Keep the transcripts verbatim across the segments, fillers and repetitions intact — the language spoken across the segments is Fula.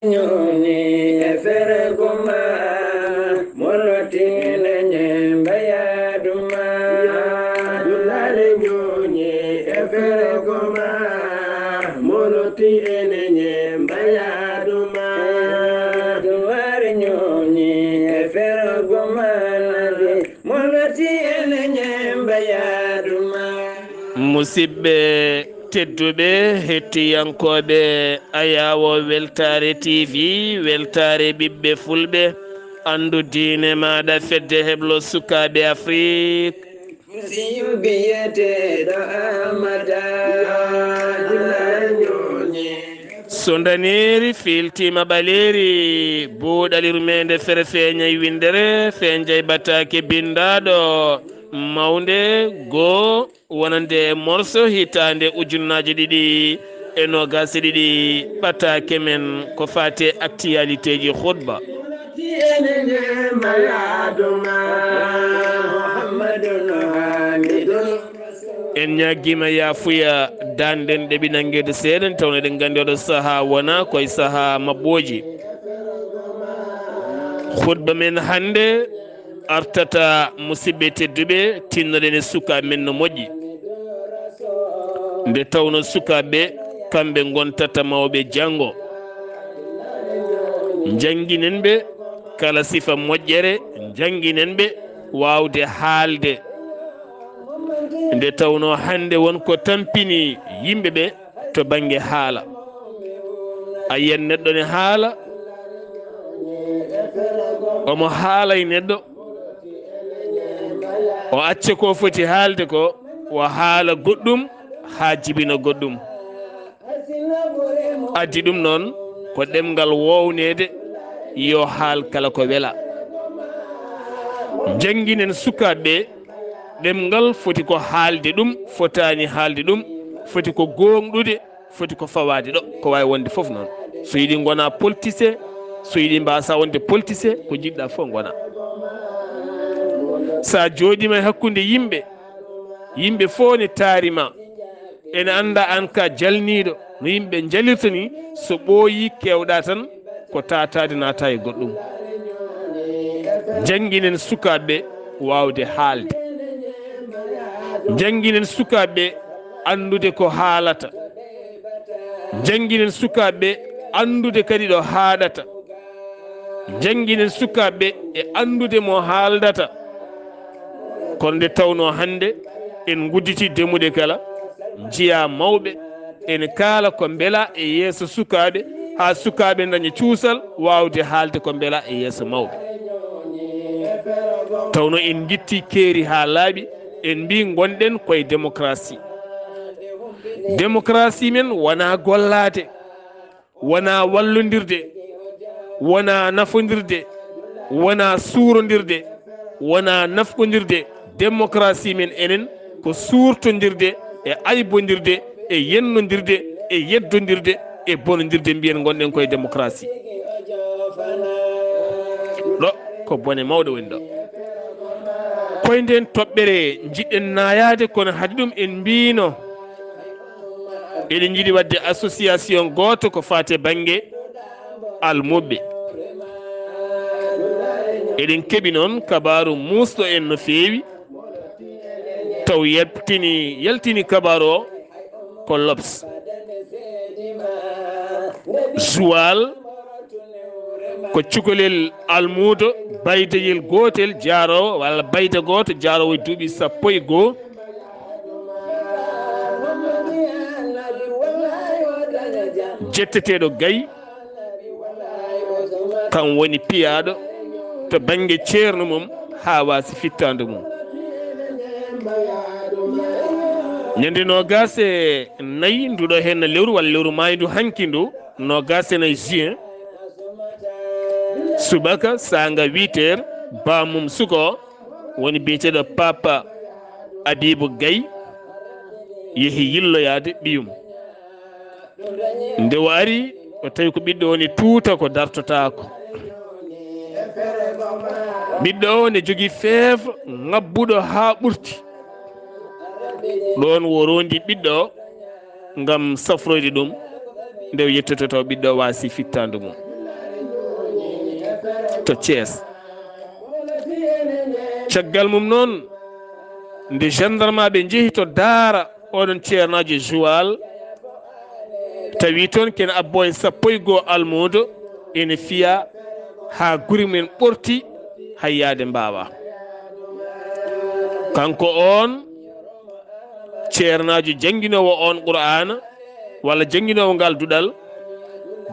Ñoni e fergo ma, moloti ene ñemba yaadu ma. Dullare ñoni e fergo ma, moloti ene ñemba yaadu ma. Duware ñoni e fergo ma, moloti ene ñemba yaadu ma. Musidɓe tedduɓe, hettiyankooɓe Ayaawo Weltaare T V, weltaare ɓiɓɓe fulɓe, anndu diine maaɗa, fedde heblo sukaaɓe Afrik. Musiyu biyeteeɗo Amada, ñooñi. So ndaneeri fiiltiima ɓaleeri, buuɗali rumeende fere feeñay winndere, feenjay ɓataake binndaaɗo, mawnde goo. Wonande e morso hitaande ujunnaaje ɗiɗi e noogaas e ɗiɗi, ɓataake men ko faati e actualitéeji khutba. En ñaagiima yaafuya, daanɗen ɗeɓi nanngeede seeɗa, nde tawno eɗen nganndi oɗo sahaa wonaa koye sahaa maɓɓooji. Khutba men hannde artata, musidɓe tedduɓe, tinnoɗen e sukaaɓe men no moƴƴi. Nde tawno sukaaɓe, kamɓe ngontata mawɓe janngo. Njannginen ɓe kala sifa moƴƴere, njannginen ɓe waawde haalde. Nde tawno hannde won ko tampini yimɓe ɓe to bannge haala. A yiyat neɗɗo ne haala, omo haala e neɗɗo, o acca ko foti haalde ko, o haala goɗɗum haa jibina goɗɗum. Addi ɗum noon ko ɗemngal wowneede, yo haal kala ko wela. Njannginen sukaaɓe ɓe, ɗemngal foti ko haalde ɗum, fotaani haalde ɗum, foti ko gooŋɗude, foti ko fawaade ɗo, ko waawi wonde fof noon. So yiɗi ngona politicien, so yiɗi mbaasa wonde politicien, ko njiɗɗa fof ngona. Sa jooɗiima e hakkunde yimɓe, yimɓe fof ne taari ma, ene annda aan ka jalniiɗo, no yimɓe njalirta ni, so ɓooyi keewɗa tan, ko taataade naata e goɗɗum. Njannginen sukaaɓe waawde haalde. Njannginen sukaaɓe anndude ko haalata. Njannginen sukaaɓe anndude kadi ɗo haaɗata. Njannginen sukaaɓe e anndude mo haaldata. Kono nde tawnoo hannde en ngudditi demuɗe kala, njiyaa mawɓe ene kaala ko mbela e yeeso sukaaɓe, haa sukaaɓe ndaña cuusal waawde haalde ko mbela e yeeso mawɓe. Tawnoo en ngitti keeri haa laaɓi, en mbii ngonɗen koye démocratie. Démocratie men wonaa gollaade, wonaa wallondirde, wonaa nafondirde, wonaa suurondirde, wonaa nafqondirde. Démocratie men enen ko suurtondirde e aybondirde e yennondirde e yeddondirde e bonondirde, mbiyen ngonɗen koye démocratie. Ɗo ko bone mawɗo woni ɗo. Koye nden toɓɓere njiɗɗen naayaade, kono hade ɗum en mbiino eɗen njiɗi waɗde association gooto ko faati e bannge almuɓɓe. Eɗen keɓi noon kabaaru muusɗo en no feewi, taw yaltini, yaltini kabaaru o ko L'Obs. Joal ko cukalel almuudo, baydeyel gootel jaaroowo, walla bayda gooto jaaroowo e duuɓi sappo e goo. Jetteteeɗo Gay, kam woni piyaaɗo to bannge ceerno mum haa waasi fittaandu mum. Ñande noogaas e nayi nduɗo heen lewru, walla lewru maayndu hanki ndu, noogaas e nayi juin, subaka saanga huit heures, baamum suka o woni biyeteeɗo Papa Abibu Gay yehi yilloyaade ɓiyum. Nde o ari, o tawi ko ɓiɗɗo o ne tuuta, ko dartotaako. Ɓiɗɗo o ne jogii feefa ŋabbuɗo haa ɓurti. Ɗoon o rondi ɓiɗɗo o ngam safroyde ɗum, nde o yettoto taw ɓiɗɗo o waasi fittaandu mum. to Thiès. Caggal mum noon, nde gendarmeɓe njehi to daara oɗon ceernaajo Joal, tawi toon kene abbo e sappo e goo almuudo ene fiya haa guri men ɓorti, hay yaade mbaawa. Kanko oon ceernaajo jannginoowo oon Qur'aana, walla jannginoowo ngal duɗal,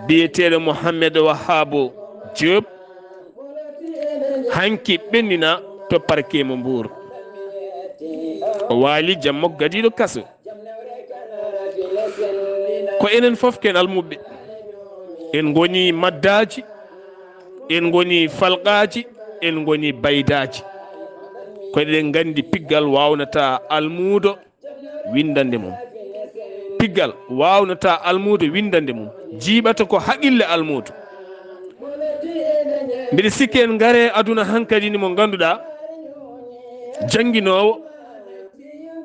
biyeteeɗo Mohammed Wahaabu Diop, hanki ɓennina to parquet mo Mbuur. O waali jamma gadiiɗo kaso. Ko enen fof ken almuɓɓe. En ngoni maddaaji, en ngoni falqaaji, en ngoni baydaaji. Ko eɗen nganndi piggal waawnata almuudo winndande mum. Piggal waawnata almuudo winndande mum. Jiiɓata ko haqille almuudo. Mbiɗa sikki en ngare aduna hankadi ni mo ngannduɗaa jannginoowo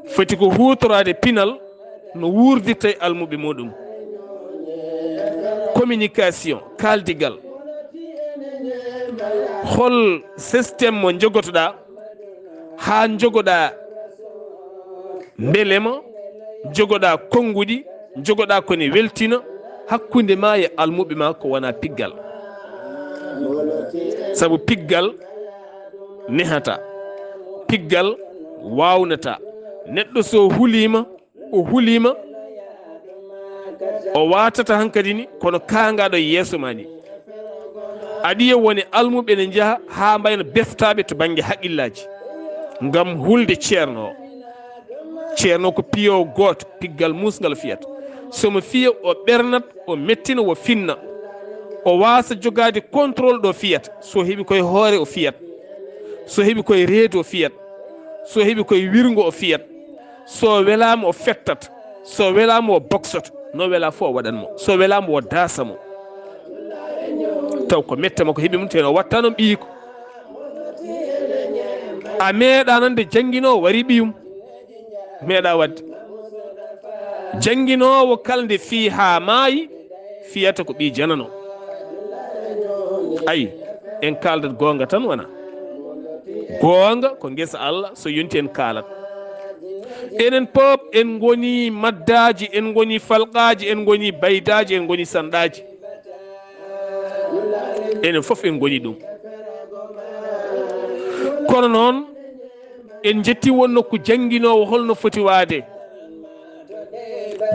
foti ko huutoraade pinal no wuurdirta e almuɓɓe muɗum. Communication, kaaldigal. Hol système mo njogotoɗaa haa njogoɗaa mbelema, njogoɗaa konnguɗi, njogoɗaa ko ne weltina hakkunde ma e almuɓɓe ma ko wona piggal. Sabu piggal nehata, piggal waawnata. Neɗɗo so huliima, o huliima, o waatata hankadi ni kono kaangaɗo e yeeso ma ni. Aɗiye woni almuɓɓe ne njaha haa mbayna beftaaɓe to bannge haqqillaaji ngam hulde ceerno o. Ceerno ko piyo gooto, piggal muusngal fiyata. So mo fiya, o ɓernat, o mettina, o finna. O waasa jogaade contrôle ɗo fiyata. So heɓi koye hoore, o fiyat. So heɓi koye reedu, o fiyat. So heɓi koye wirngo, o fiyat. So welaama, o fettat. So welaama, o boksoto. No welaa fof, o waɗan mo. So welaama, o daasa mo. Taw ko mette makko heɓi mum, teno o watta noon ɓiyiko. A meeɗa nande jannginoowo wari ɓiyum. Meeɗa waɗde. Jannginoowo kala nde fii haa maayi, fiyata ko ɓii janano. Ayi, en kaaldat goonga tan wona. Goonga ko ngesa Allah, so yonti en kaalat. Enen pop en ngoni maddaaji, en ngoni falqaaji, en ngoni baydaaji, en ngoni sanɗaaji. Enen fof en ngoni ɗum. Kono noon, en njetti won nokku jannginoowo holno foti waade.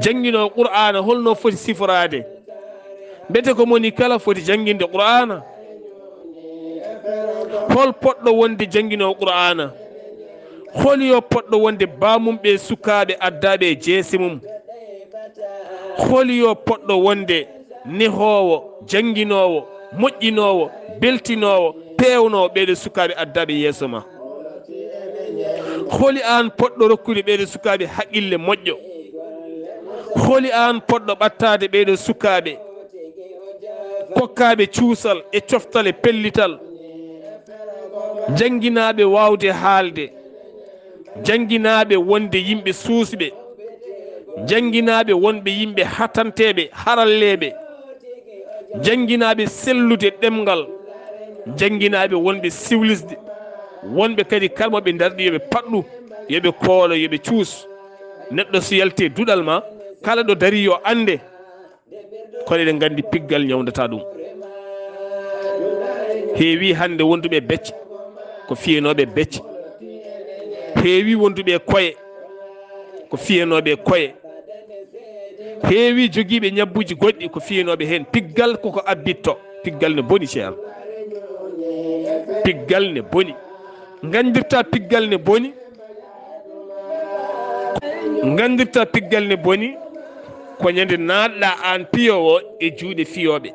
Jannginoowo Qur'aana holno foti siforaade. Mbete ko moni kala foti jannginde Qur'aana. Hol poɗɗo wonde jannginoowo Qur'aana? Hol yo poɗɗo wonde baamum ɓe sukaaɓe addaaɓe e jeese mum? Holi yo poɗɗo wonde nehoowo, jannginoowo, moƴƴinoowo, beltinoowo, peewnoowo ɓeeɗo sukaaɓe addaaɓe yeeso ma? Holi aan poɗɗo rokkude ɓeeɗo sukaaɓe haqqille moƴƴo? Holi aan poɗɗo ɓattaade ɓeeɗo sukaaɓe kokkaaɓe cuusal e coftal e pellital, jannginaaɓe waawde haalde, jannginaaɓe wonde yimɓe suusɓe, jannginaaɓe wonɓe yimɓe hatanteeɓe, haralleeɓe, jannginaaɓe sellude ɗemngal, jannginaaɓe wonɓe siwlisde, wonɓe kadi kala mo ɓe ndarɗi yo ɓe paɗɗu, yo ɓe koolo, yo ɓe cuus. Neɗɗo so yalti e duɗal ma, kala ɗo darii yo annde. Kono eɗen nganndi piggal ñawndata ɗum. Heewi hannde wonduɓe becce ko fiyanooɓe becce. Heewi wonduɓe koye ko fiyanooɓe koye. Heewi jogiiɓe ñabbuuji goɗɗi ko fiyanooɓe heen. Piggal koko abbitto. Piggal ne boni, ceerno. Piggal ne boni. Nganndirta piggal ne boni. Nganndirta piggal ne boni ko ñande naatɗa aan piyoowo e juuɗe fiyooɓe.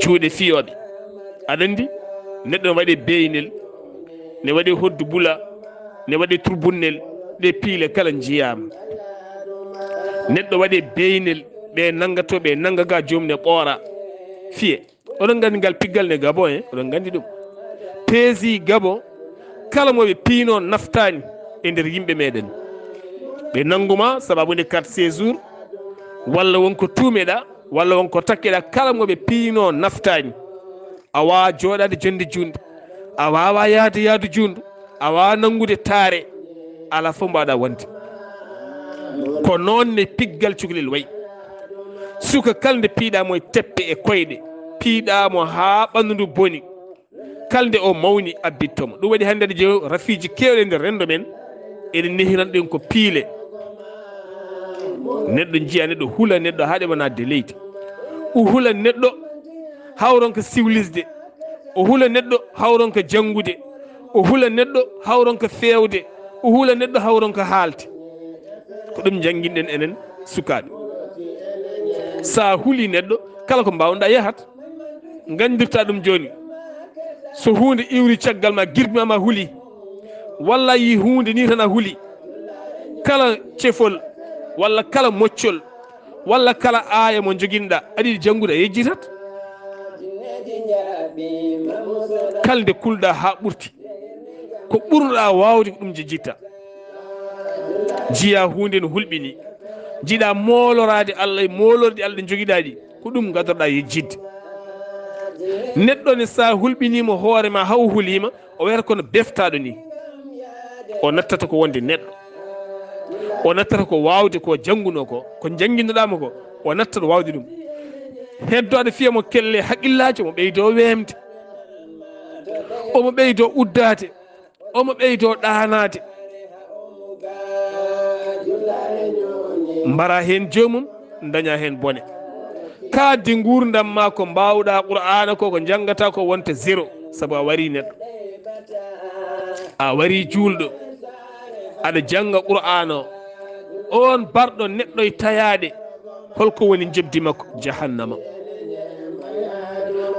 Juuɗe fiyooɓe. Aɗa anndi, neɗɗo ne waɗe beynel, ne waɗe hoddu bula, ne waɗe turbunnel, ɗe piile kala njiyaama. Neɗɗo waɗe beynel, ɓe nanngato, ɓe nannga ga joom ne ɓoora, fiye. Oɗon nganndi ngal piggal ne Gabon, en? Oɗon nganndi ɗum. Peesi Gabon, kala mo ɓe piino naftaani e nder yimɓe meɗen. Ɓe nannguma sababu nde carte séjour, walla won ko tuumeɗa, walla won ko takkeɗaa kala mo ɓe piinoo naftaani. A waawaa jooɗaade jonnde juutnde, a waawaa yahde yahdu juutndu, a waawaa nanngude taare, alaa fof mbaawɗaa wonde. Ko noon ne piggal cukalel wayi. Suka kala nde piiɗaa mo e teppe e koyɗe, piiɗaa mo haa ɓanndu ndu boni, kala nde o mawni, abbitto mo. Ɗum waɗi hannde aɗa jeeya rafiiji keewɗi e nder renndo men, eɗen nehirana ɗen ko piile. Neɗɗo njiya neɗɗo hula neɗɗo haa ɗe wona de leydi. O hula neɗɗo hawron ko siwlisde. O hula neɗɗo hawron ko janngude. O hula neɗɗo hawron ko feewde. O hula neɗɗo hawron ko haalde. Ko ɗum njannginɗen enen sukaaɓe. So a huli neɗɗo, kala ko mbaawɗaa yahat. Nganndirtaa ɗum jooni. So huunde iwri caggal ma, girbi ma, ma huli, walla a yii huunde nii tan a huli, kala cefol, walla kala moccol, walla kala aaya mo njoginɗaa, aɗa yiɗi janngude, a yejjitat. Kala nde kulɗaa haa ɓurti, ko ɓurnoɗaa waawde ko ɗum jejjitta. Njiyaa huunde no hulɓinii, njiɗaa mooloraade Allah e moolorɗi Allah ɗi njogiɗaa ɗi, ko ɗum ngadorɗaa yejjitde. Neɗɗo ne, so a hulɓiniimo hoore ma haa o huliima, o wiyata kono beftaaɗo nii. O nattata ko wonde neɗɗo. O nattata ko waawde ko janngunoo ko, ko njannginnoɗaa mo ko, o nattata waawde ɗum. Heddo aɗa fiya mo kelle haqqillaaji, omo ɓeydoo weemde, omo ɓeydoo uddaade, omo ɓeydoo ɗaanaade. Mbara heen joomum, daña heen bone. Kaaddi nguurndam ma ko mbaawɗaa Qur'aana ko, ko njanngataa ko wonta zéro, sabu a warii neɗɗo. A warii juulɗo. Aɗa jannga Qur'aana o. Oon barɗo neɗɗo e tayaade, holko woni njoɓdi makko? Jahannama.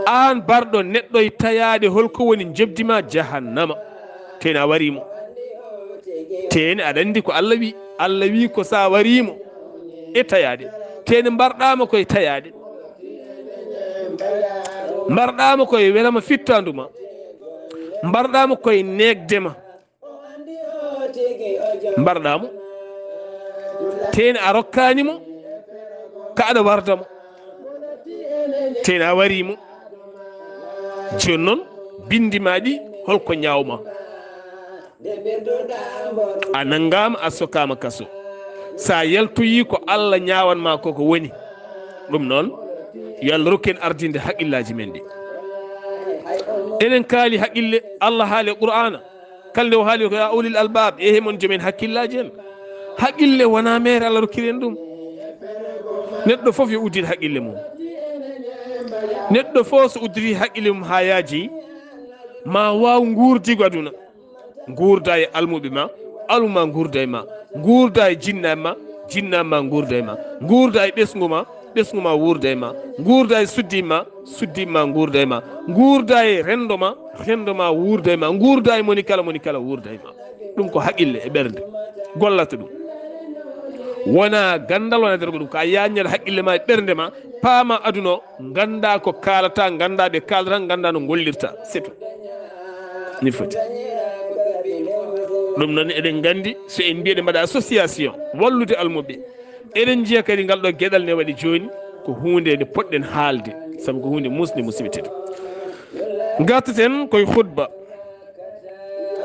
Aan barɗo neɗɗo e tayaade, holko woni njoɓdi ma? Jahannama. Tee ne a warii mo. Tee ne aɗa anndi ko Allah wi. Allah wi ko so a warii mo e tayaade. Tee ne mbarɗaa mo ko e tayaade. Mbarɗaa mo ko e welama fittaandu ma. Mbarɗaa mo ko e neegde ma. Mbarɗaa mo. Tee ne a rokkaani mo ka aɗa warda mo. Tee ne a warii mo. Jooni noon, binndi ma ɗi, holko ñaawma? A nanngaama, a sokaama kaso. So a yaltoyii, ko Allah ñaawan ma ko, ko woni. Ɗum noon, yo Allah rokku en ardinde haqqillaaji men ɗi. Enen kaali haqqille, Allah haali e Qur'aana. Kala nde o haali ko, "Ya ulil albab, ehe mon joom en hakkillaaji en." Haqqille wonaa meere Allah rokkiri en ɗum. Neɗɗo fof yo uddit haqqille mum. Neɗɗo fof so udditi haqqille mum haa yaaji, ma waaw nguurdigo aduna. Nguurda e almuɓe ma, almu ma nguurda e ma. Nguurda e jinnaaɓe ma, jinnaaɓe ma nguurda e ma. Nguurda e ɓesngu ma, ɓesngu ma wuurda e ma. Nguurda e suddiiɓe ma, suddiiɓe ma nguurda e ma. Nguurda e renndo ma, renndo ma wuurda e ma. Nguurda e moni kala, moni kala wuurda e ma. Ɗum ko haqqille e ɓernde gollata ɗum. Wona ganndal, wona dargo ɗum. Ko a yaajnata haqqille ma e ɓernde ma, paama aduna o, ngannda ko kaalata, ngannda ɓe kaalata, ngannda no ngollirta. C'est tout. Ni foti. Ɗum noon eɗen nganndi, so en mbiya eɗen mbaɗa association, wallude almuɓe, eɗen njiya kadi ngal ɗo geɗal ne waɗi jooni, ko huunde nde poɗɗen haalde, sabu ko huunde musde, musiɓe tedduɓe. Ngartaten koye khutba.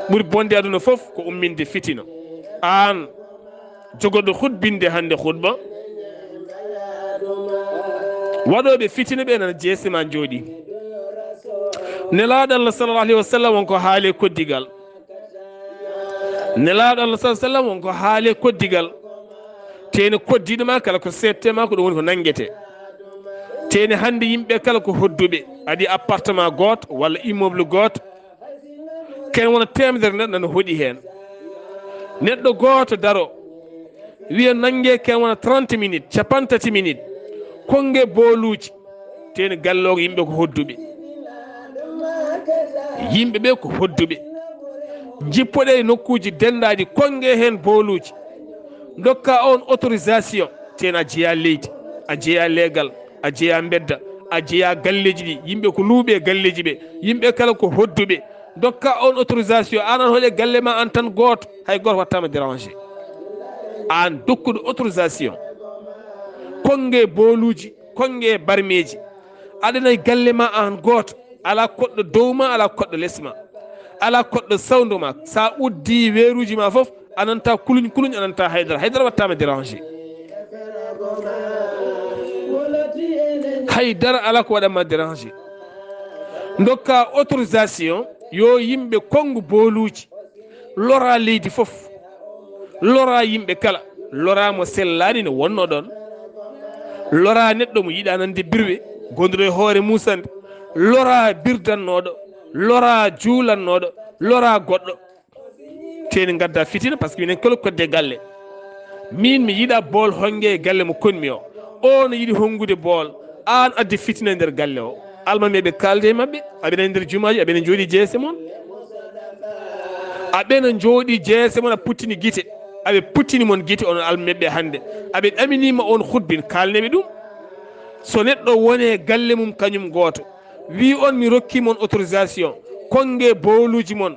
Ɓuri bonde aduna fof ko umminde fitina. Aan jogorɗo khutbinde hannde khutba, waɗooɓe fitina ɓe nana jeese ma njooɗi. Nelaaɗo Allah sallallahu alayhi wa sallam won ko haali koddigal. Nelaaɗo Allah sallallahu alayhi wa sallam won ko haali koddigal. Tee ne koddiiɗo ma kala ko seedte ma, ko ɗum woni ko nanngete. Tee ne hannde yimɓe kala ko hodduɓe, aɗa yiya appartement gooto walla immeuble gooto, ken wona teemedere neɗɗo nana hoɗi heen. Neɗɗo gooto daro, wiya nannge ken wona trente minutes, cappanɗe tati minutes, konnge booluuji, tee ne galle o yimɓe ko hodduɓe. Yimɓe ɓe ko hodduɓe. Njippoɗe e nokkuuji denndaaɗi, konnge heen booluuji. Ndokka on autorisation, tee ne a jeyaa leydi, a jeyaa leegal, a jeyaa mbedda, a jeyaa galleeji ɗi, yimɓe ko luuɓe e galleeji ɓe, yimɓe kala ko hodduɓe. Ndokka on autorisation, aan aɗa hoɗe galle ma aan tan gooto, hay gooto wattaama dérangé. Aan dokkuɗo autorisation, konnge booluuji, Konnge barmeeji. Aɗa e galle ma aan gooto. Alaa koɗɗo dow ma, alaa koɗɗo les ma. Alaa koɗɗo sawndo ma. So a uddii weeruuji ma fof, a nanta kuluñ kuluñ, a nanta haydara. Haydara waɗtaa ma dérangé. Haydara alaa ko waɗan ma dérangé. Ndokkaa autorisation yo yimɓe konngu booluuji. Loraa leydi fof. Loraa yimɓe kala. Loraa mo sellaani no wonnoo ɗoon. Loraa neɗɗo mo yiɗaa nande birwe, gonduɗo e hoore muusannde. Loraa birdannooɗo. Loraa juulannooɗo. Loraa goɗɗo. Teeni ngadda fitina, parce que minen kala kodde galle. Min mi yiɗa bool honge e galle mo konmi o. O no yiɗi hongude bool. Aan addi fitina e nder galle o. Almameeɓe kaalde e maɓɓe. Aɓe nani nder jumaaji, aɓe na njooɗi jeese mon. Aɓe na njooɗi jeese mon, a puttini gite. Aɓe puttini mon gite, onon almameeɓe hannde. Aɓe ɗaminima on khutbin, kaalneɓe ɗum. So neɗɗo wone galle mum kañum gooto, wi on mi rokki mon autorisation, konge booluuji mon,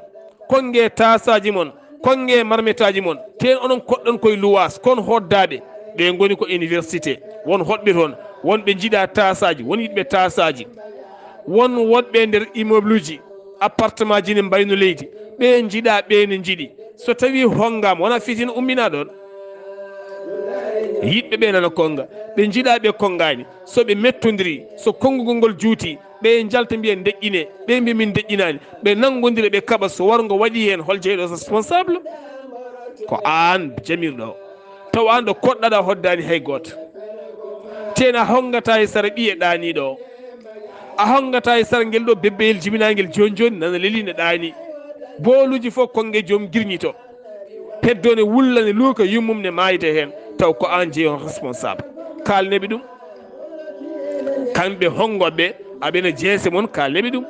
konge taasaaji mon, konge marmetaaji mon, teen onon koɗɗon koye luwaas, kon hoddaaɓe, ɓe ngoni ko université, won hoɗɓe toon, won ɓe njiɗa taasaaji, won yiɗɓe taasaaji, won woɗɓe nder immeuble uji, appartement ji ne mbayno leydi, ɓe njiɗa, ɓe ne njiɗi. So tawi hongaama, wona fitina ummina ɗoon. Yiɗɓe ɓe nana konga, ɓe njiɗa, ɓe kongaani. So ɓe mettondiri, so konngugol ngol juuti, ɓe njalta mbiya ndeƴƴine, ɓe mbiya min ndeƴƴinaani. Ɓe nanngondira, ɓe kaɓa so warngo waɗi heen, hol jeyɗo responsable? Ko aan jamirɗo o. Taw aan ɗo koɗɗaɗa hoddaani hay gooto. Teen a hongata e sara ɓiye ɗaaniiɗo o. A hongata e sara ngel ɗo bebbeyel jibinaangel jooni jooni nana leli ne ɗaani. Booluuji fof konnge joom girñito. Heddo ne wulla ne luuka yummum ne maayde heen. Taw ko aan jeyi on responsable. Kaalneɓe ɗum. Kamɓe hongoɓe aɓena jeese mon kaalneɓe ɗum.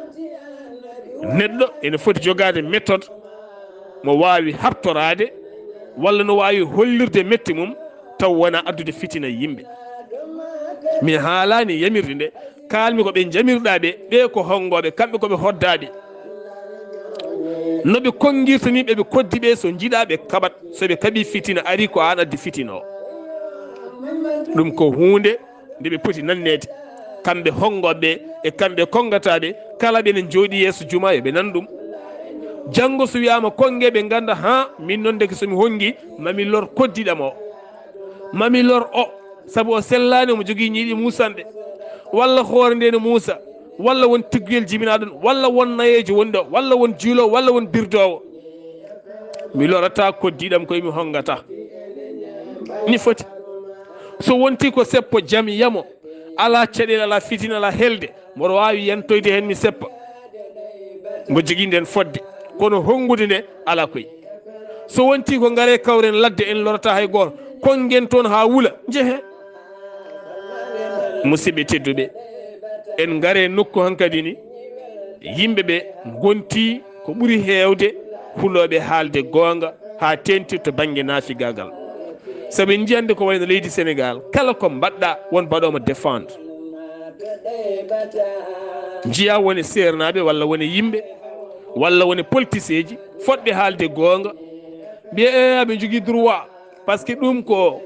Neɗɗo ene foti jogaade méthode mo waawi habtoraade walla no waawi hollirde mette mum taw wona addude fitina yimɓe. Mi haalaani yamirde nde, kaalmi ko ɓe jamirɗaa ɓe, ɓe ko hongoɓe, kamɓe ko ɓe hoddaaɓe. No ɓe konngirta ni ɓe ɓe koddi ɓe, so njiɗaa ɓe kaɓat, so ɓe kaɓi fitina ari ko aan addi fitina o. Ɗum ko huunde nde ɓe poti nanneede. Kamɓe hongoɓe e kamɓe kongataaɓe kala ɓe ne njooɗi yeeso juma yo ɓe nan ɗum. Janngo so wiyaama konge ɓe ngannda ha min noon ndeke so mi hongi mami lor koddiɗam o. Mami lor o sabu o sellaani omo jogii ñiiƴe muusanɗe. Walla hoore nde ne muusa. Walla won tigguyel jibinaa ɗon. Walla won nayeejo woni ɗo. Walla won juuloowo. Walla won birdoowo. Mi lorata koddiɗam koye mi hongata. Ni foti. So wonti ko seppo jam yamo. Alaa caɗeele, alaa fitina, alaa helde. Mboɗo waawi yantoyde heen mi seppa. Mbo jogii nden fodde. Kono honngude nde alaa koy. So wonti ko ngare kawren ladde en lorata hay gooto. Konngen toon haa wula. Njehe. Musidɓe tedduɓe. En ngare nokku hankadi ni. Yimɓe ɓe ngonti ko ɓuri heewde hulooɓe haalde goonga haa teeŋti to bannge naafigaagal. Sabu en njiyande ko wayno leydi Senegaal, kala ko mbaɗɗa won mbaɗoomo défendre. Njiya woni seernaaɓe walla woni yimɓe walla woni politiseeji fotɓe haalde goonga. Mbiye e aɓe njogii droit. Parce que ɗum ko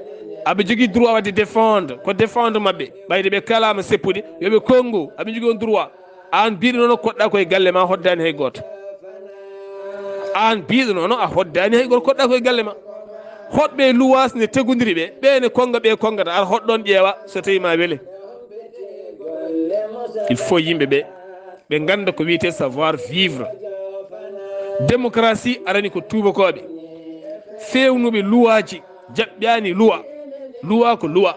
aɓe jogii droit wadde défendre ko défendre maɓɓe ɓayde ɓe kalaama seppude yoɓe konngu aɓe jogii on droit. Aan biɗo noon koɗɗa koye galle ma hoddaani hay gooto. Aan biɗo noon a hoddaani hay gooto koɗɗa koye galle ma. Hoɗɓe luwaas ne tegondiri ɓe ɓe ne konnga ɓe konngata ar hoɗɗoon ƴeewa so tawi ma wele. Il faut yimɓe ɓe ɓe ngannda ko wiyetee savoir vivre. Démocratie arani ko tuubakooɓe feewnuɓe luwaaji jaɓɓaani luwa. Luwa ko luwa.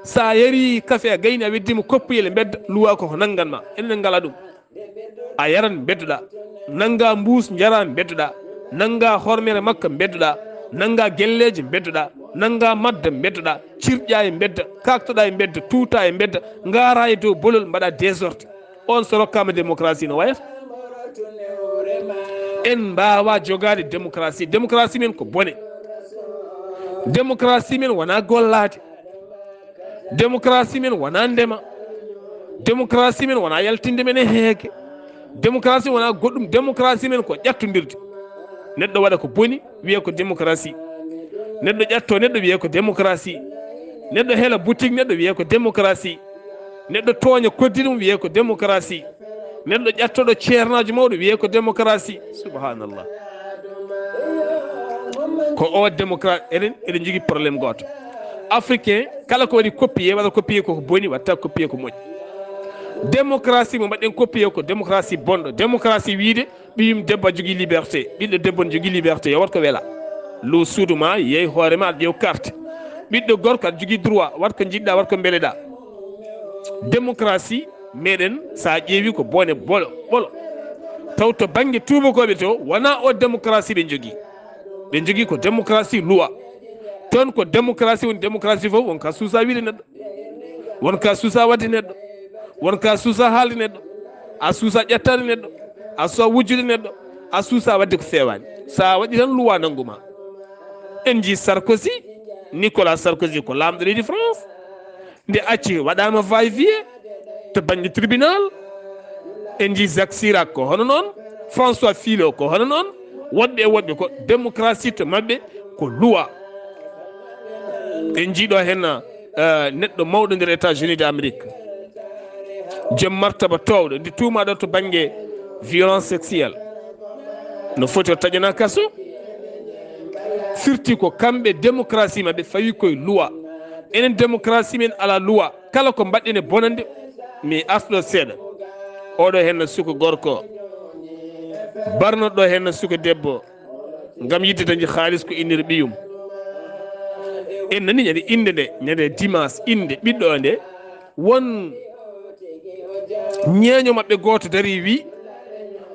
So a yari kafe a gayni a weddima koppuyel e mbedda luwa ko ko nanngan ma enen en ngala ɗum. A yaran mbeddoɗa nannga mbuus njara mbeddoɗa nannga hormere makka mbeddoɗa nannga gelleeje mbeddoɗa nannga madda mbeddoɗa cirƴa e mbedda kaktoɗa e mbedda tuuta e mbedda ngaara e dow bolol mbaɗa désordre. On so rokkaama démocratie no wayata? En mbaawa jogaade démocratie. Démocratie men ko bone. Démocratie men wonaa gollaade. Démocratie men wonaa ndema. Démocratie men wonaa yaltinde men e heege. Démocratie wonaa goɗɗum. Démocratie men ko ƴattondirde. Neɗɗo waɗa ko boni, wiya ko démocratie. Neɗɗo ƴatto neɗɗo, wiya ko démocratie. Neɗɗo hela boutique neɗɗo, wiya ko démocratie. Neɗɗo tooña koddi ɗum, wiyee ko démocratie. Neɗɗo ƴattoɗo ceernaajo mawɗo, wiyee ko démocratie. Subhanallah. Ko o démocratie, eɗen, eɗen jogii problème gooto. Africain, kala ko waɗi copier, waɗa copier ko boni, waɗta copier ko moƴƴi. Démocratie mo mbaɗɗen copier ko démocratie bonɗo. Démocratie wiyde ɓiyum debbo a jogii liberté, ɓiɗɗo debbo ne jogii liberté, yo waɗ ko wela. Lo suudu ma, yeey hoore ma, aɗa ƴeew carte. Ɓiɗɗo gorko aɗa jogii droit, waɗ ko njiɗɗa, waɗ ko mbeleɗa. Démocratie meɗen, sa ƴeewi ko bone ɓolo, ɓolo. Taw to bannge tuubakooɓe to, wona o démocratie ɓe jogii. Ɓe jogii ko démocratie loi. Toon ko démocratie woni, démocratie fof won ka suusa wiide neɗɗo. Won ka suusa waɗde neɗɗo. Won ka suusa haalde neɗɗo. A suusa ƴettaade neɗɗo. A suusa wujjude neɗɗo. A suusa waɗde ko feewaani. Sa waɗi tan loi nanngu ma. En njii Sarkozy, Nicolas Sarkozy ko laamɗo leydi France. Nde acci waɗaama va-et-vient to bannge tribunal. En njii Jacques Chirac ko hono noon, François Fillon ko hono noon, woɗɓe e woɗɓe ko démocratie to maɓɓe ko loi. En njii ɗo heen, eh, neɗɗo mawɗo nder États-Unis d'Amérique, joom martaba toowɗo, nde tuumaaɗo to bannge violence sexuelle. No foti o taƴana kaso. Firti ko kamɓe démocratie maɓɓe fawi koye loi. Enen démocratie men ala loi. Kala ko mbaɗɗen e bonande, mi artuɗo seeɗa. Oɗo henna suka gorko, barnoɗo henna suka debbo, ngam yidde dañde haalis ko innir ɓiyum. En nani ñande innde nde, ñande dimanche, innde ɓiɗɗo nde, won ñeeño maɓɓe gooto dari wi,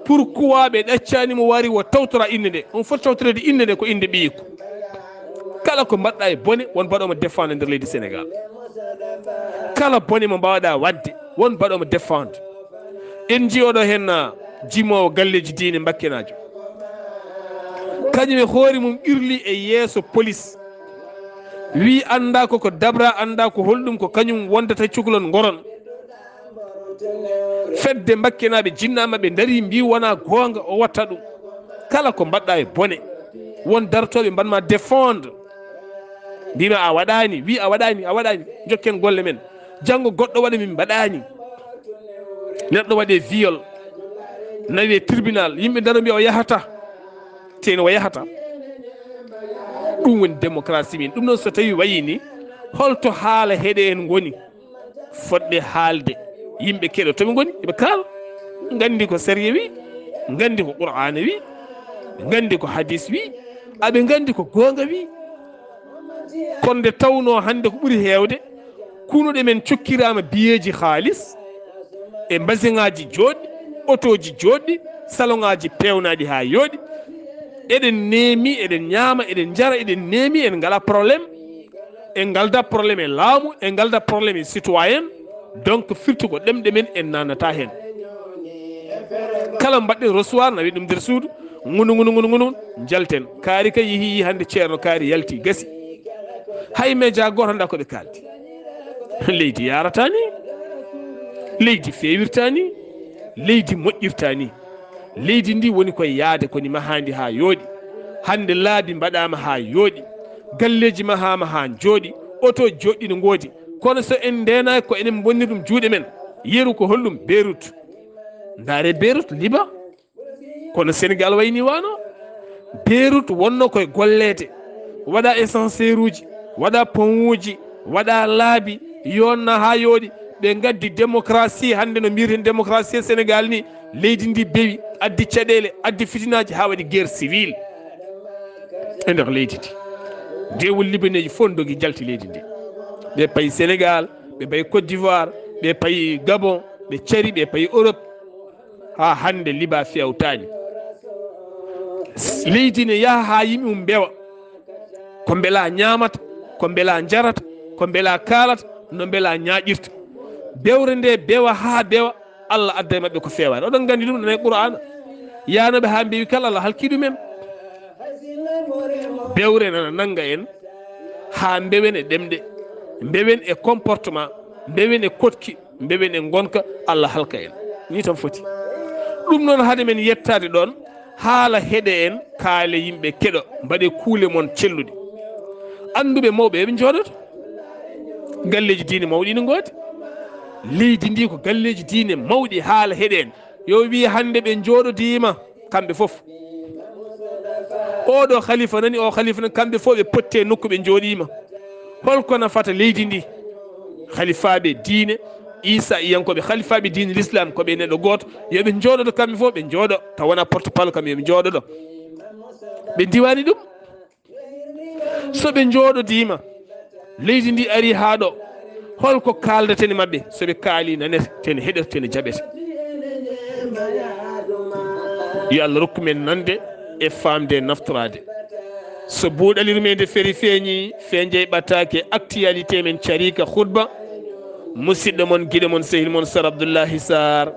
pourquoi ɓe ɗaccani mo wari wo tawtora innde nde? On foti tawtorede innde nde ko innde ɓiyikko. Kala ko mbaɗɗa e bone, won mbaɗomo défendre nder leydi Sénégal. Kala bone mo mbawɗa waɗde, won mbaɗomo défendre. En njiyoɗo hen, ah, jimowo galleji diine Mbakkenajo. Kañum e hoore mum ɓirli e yeeso police. Wi anda koko dabra, anda ko holɗum, ko kañum wondata cukalon ngoron. Fedde Mbakkenaɓe jinnaama ɓe dari mbi wona goonga, o watta ɗum. Kala ko mbaɗɗa e bone, won dartoɓe mbanma défendre. Mbima a waɗani, wi a waɗani, a waɗani. Jokken golle men. Janngo goɗɗo waɗa min mbaɗani. Neɗɗo waɗe viol, nawe tribunal, yimɓe daro mbiya o yahata. Teno o yahata. Ɗum woni démocratie min. Ɗum noon so tawi wayini, holto haala heɗe en ngoni? Fodɓe haalde, yimɓe keɗo to ɓe ngoni, ɓe kaala. Nganndi ko sariya wi, nganndi ko Qur'aana wi, nganndi ko hadis wi, aɓe nganndi ko goonga wi. Kono nde tawnoo hannde ko ɓuri heewde, kunuɗe men cokkiraama biyeeji haalis, e mbasiŋaaji jooɗɗi, otooji jooɗɗi, saloŋaaji peewnaaɗi haa yooɗi. Eɗen neemi, eɗen ñaama, eɗen njara, eɗen neemi, en ngalaa problème. En ngaldaa problème e laamu, en ngaldaa problème e citoyen. Donc, firti ko ɗemɗe men en nanata heen. Kala mbaɗɗen recevoir, nawi ɗum nder suudu, ngunu, ngunu, ngunu, ngunu, njalten. Kaari kay yehi, yehi hannde ceerno, kaari yalti, gasi. Hay média gooto anndaa ko ɓe kaaldi. Leydi yaarata ni, leydi feewirta ni, leydi moƴƴirta ni. Leydi ndi woni koye yaade, ko ni mahaandi haa yooɗi. Hannde laabi mbaɗaama haa yooɗi. Galleeji mahaama haa njooɗi. Oto joɗɗi no ngoodi. Kono so en ndeenaaki ko enen mbonni ɗum juuɗe men. Yeru ko holɗum? Beirut. Ndaare Beirut, Liban. Kono Sénégal wayni wano. Beirut wonno koye golleede. Waɗa ascenseur uji, waɗa pont uji, waɗa laabi, yonna haa yooɗi. Ɓe ngaddi démocratie, hannde no mbiyeten démocratie e Sénégal ni, leydi ndi bewi, addi caɗeele, addi fitinaaji haa waɗi guerre civile e nder leydi ndi. Deewol libaneeji fof ndogi njalti leydi ndi. Ɓe payi Sénégal, ɓe payi Côte d'Ivoire, ɓe payi Gabon, ɓe cari, ɓe payi Europe. Haa hannde Liban feewtaani. Leydi ne yaha haa yimɓe mum mbewa. Ko mbela ñaamata, ko mbela jarata, ko mbela kaalata, no mbela ñaaƴirta. Bewre nde bewa haa bewa, Allah adda e maɓɓe ko feewaani. Oɗon nganndi ɗum, nana e Qur'aana. Yaanooɓe haa mbewi kala, Allah halki ɗumen. Bewre nana nannga en, haa mbewen e ɗemɗe, mbewen e comportement, mbewen e koɗki, mbewen e ngonka, Allah halka en. Ni tan foti. Ɗum noon, hade men yettaade ɗoon, haala heɗe en, kaale yimɓe keɗo, mbaɗe kuule mon celluɗe. Annduɓe mawɓe eɓe njooɗoto. Galleeji diine mawɗi ne ngoodi. Leydi ndi ko galleeji diine mawɗi haala heɗen. Yo wi hannde ɓe njooɗodiima kamɓe fof. Oɗo khalifa nani, o khalifa nani, kamɓe fof ɓe potte nokku ɓe njooɗiima. Holko nafata leydi ndi? Khalifaaɓe diine, Isa iyankoɓe, khalifaaɓe diine l'islam ko ɓe neɗɗo gooto. Yo ɓe njooɗodo kamɓe fof, ɓe njooɗo taw wona porte parole kamɓe, yo ɓe njooɗodo. Ɓe ndiwani ɗum. So ɓe njooɗodiima, leydi ndi ari haa ɗo, holko kaaldaten e maɓɓe? So ɓe kaali, nanete, tene heɗete, tene jaɓete. Yo Allah rokku men nande e faamde, naftoraade. So buuɗali rumende feri feeñi, feeñde ɓattaake actualité men carika khutba. Musidɗo mon, giɗo mon, sehil mon, Sar Abdullahi Sar.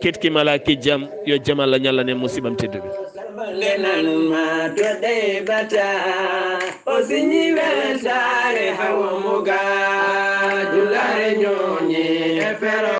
Ketki malaki jam, yo jam Allah ñallanen musibam tedduɓe. Lenanuma to ɗeybata, o siñi weltaare hawa muga, dulare ñooñi e fero.